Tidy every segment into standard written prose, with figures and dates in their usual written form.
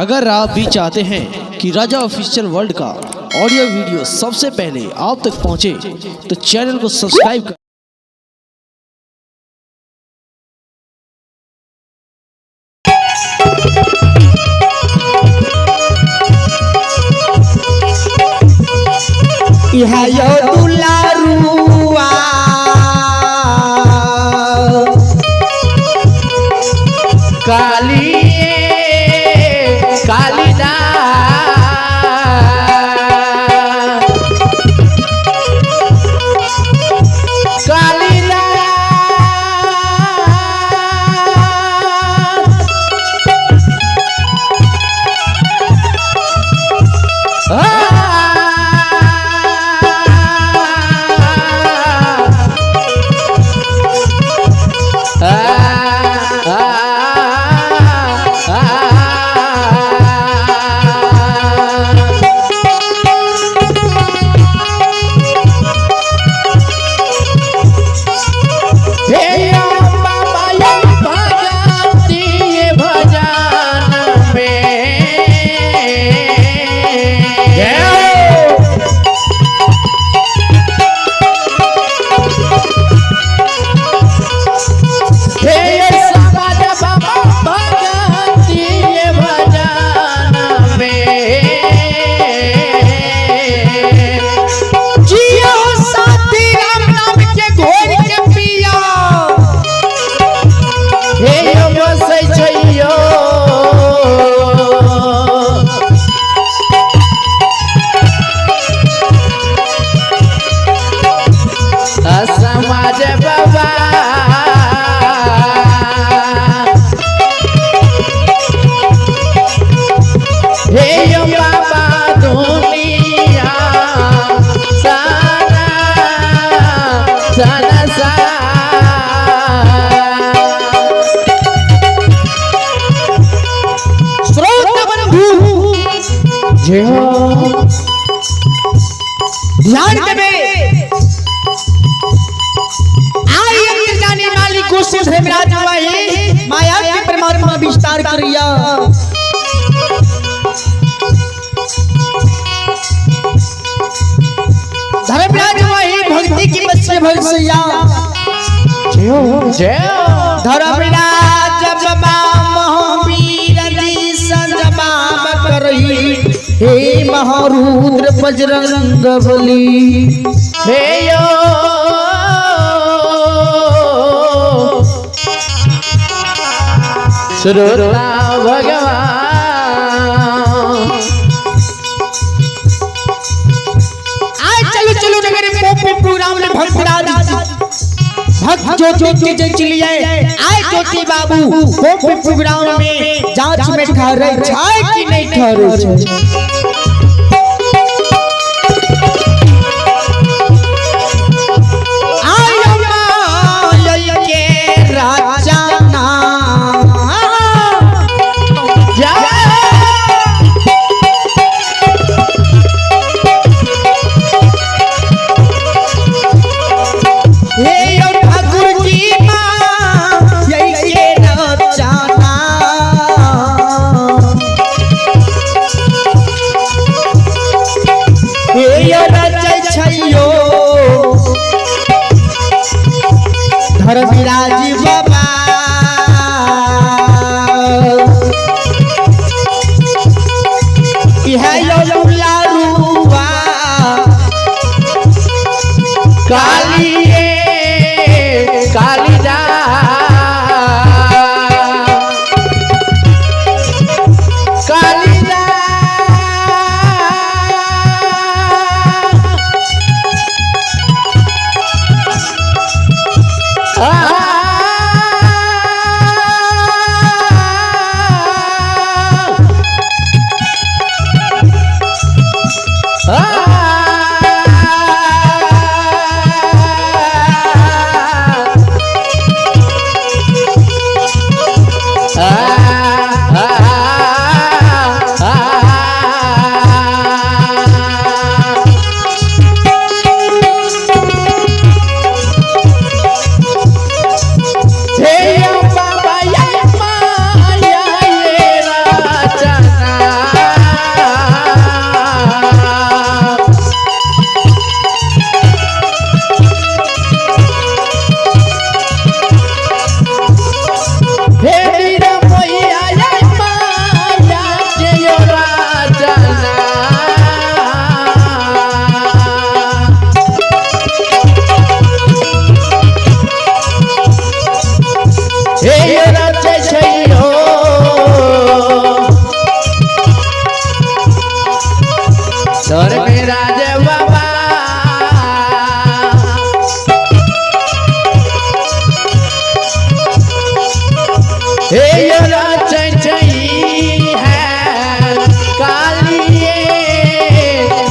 अगर आप भी चाहते हैं कि राजा ऑफिशियल वर्ल्ड का ऑडियो वीडियो सबसे पहले आप तक पहुंचे, तो चैनल को सब्सक्राइब कर इहा यो दुलारुआ काली कालिदास कालिदास आ आ आ हे बाबा ये भगती भजन में हे समाज बाबा भगती भजन में जियो साथी राम नाम के घोर के पिया हे बसै छैयो समाज बाबा हे यो बाबा दुनिया सारा सारा सा श्रोता बंधु जय हो ध्यान देवे आई अंतर जाने वाली कोशिश धर्मराज वही माया के परमात्मा विस्तार करिया। धर्मराज वही भक्ति की बच्चे भरसैया जय हो जय हो धर्मराज बाबा महावीर जी संजबाब करही हे महारुद्र बजरंग बली। हे यो श्रोता भगवान आज चलो चलो नगर में प्रोग्राम में भक्तराज भक्त ज्योति के जय चलिए आए ज्योति बाबू पोप प्रोग्राम में जांच में ठहरे छाय कि नहीं ठहरे छे। आयो मायल के राजा ना जय हे यो ठाकुर जी माँ यही के रचना। हे रचै छै हो। धर्मराज बाबा हे रचै छै है कालिए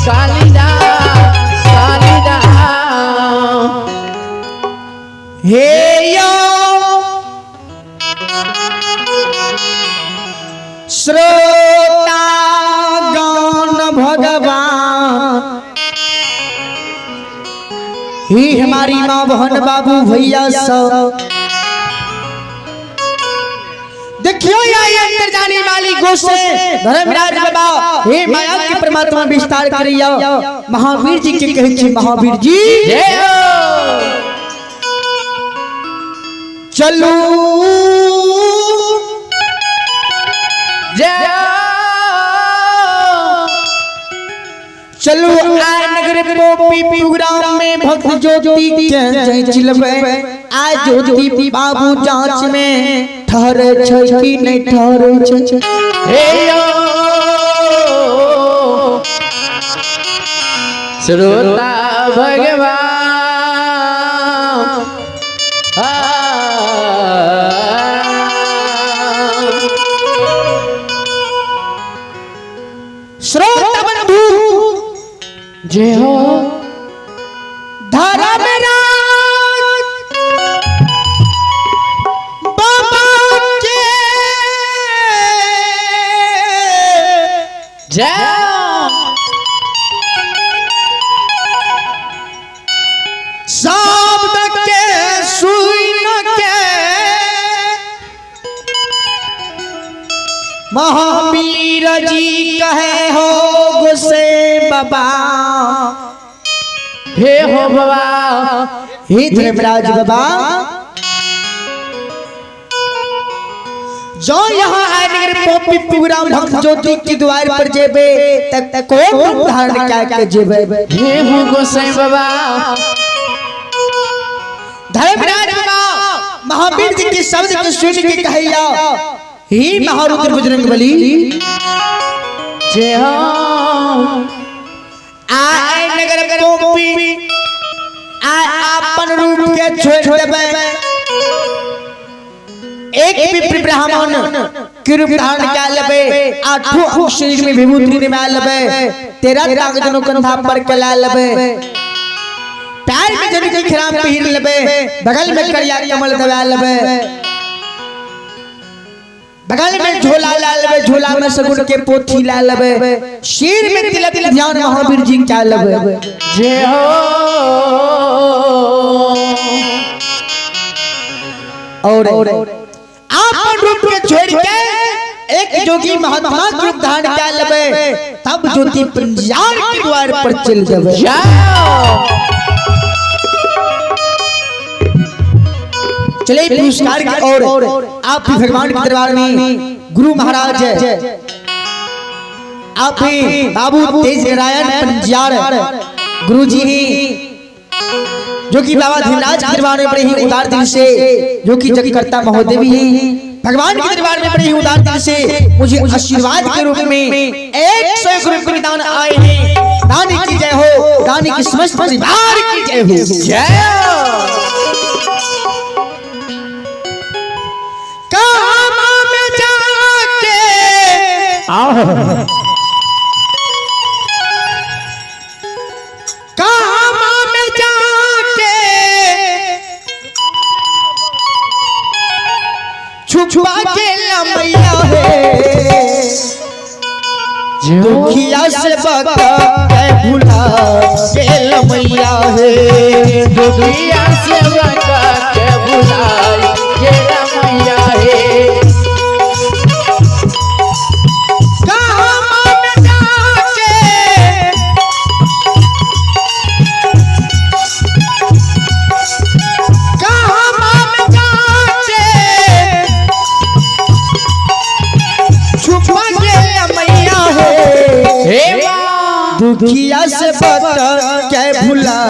कालिदास कालिदास। हे यो श्रोता गण भगवान, ही हमारी माँ बहन बाबू भैया सब, देखियो ये अंदर जाने वाली गोसे धर्मराज बाबा हे माया के परमात्मा विस्तार करियो। महावीर जी के कहै छी, महावीर जी जय हो। चलू जय चलू आ नगर पोपी प्रोग्राम में भक्त ज्योति के जय चिलबे। आ ज्योति बाबू जांच में ठहरे छै कि नहीं ठहरे छै। हे यो श्रोता भगवान श्रोता बंधु जय हो। धर्मराज बाबा के जय शब्द के सुन के महावीर जी कहे हो गुस्से बाबा। हे हो बाबा हे धर्मराज बाबा, जो यहाँ आए नगर पोपी प्रोग्राम भक्त ज्योति के द्वार पर जेबे तक कौन धारण क्या के जेबे। हे हो गोसाई बाबा। धर्मराज बाबा महावीर जी के शब्द के सुन के कहैया, हे महारुद्र बजरंग बली जय हो। आए नगर पोपी आए अपन रूप के छोड़ देबे। एक विप्र ब्राह्मण के रूप धारण क्या लेबे, आठों अंग शरीर में विभूति निमा लेबे, तेरा ताग जनो कंधा पर के ला लेबे, पैर में जन के खराम पहिर लेबे, बगल में करिया कमल दबा लेबे, बगल में झोला ला लेबे, झोला में सगुन के पोथी ला लेबे, सिर में तिलक ध्यान महावीर जी क्या लेबे। जय हो। और आपन रूप के छोड़ के एक जोगी महात्मा के रूप धारण क्या लेबे, तब ज्योति पंजार के द्वार पर चल जाबे। चले पुरस्कार के और आप भी भगवान के दरबार में गुरु महाराज है, आप भी बाबू तेज नारायण पंजार गुरु जी ही, जो कि बाबा धीमराज के दरबार में बड़े ही उदार दिल से, जो कि जगकर्ता महोदय ही भगवान के दरबार में बड़े ही उदार दिल से मुझे आशीर्वाद के रूप में 101 रुपये दान आए हैं। दानी की जय हो, दानी की समस्त परिवार की जय हो। जय काम में जाके काम में जाके छुपा के लमैया है, दुखिया से बता के भुला के लमैया है, दुखिया से बता के भुला के लमैया है। काम में जाके काम में जाके छुपा के लमैया है, हे माँ दुखिया से बता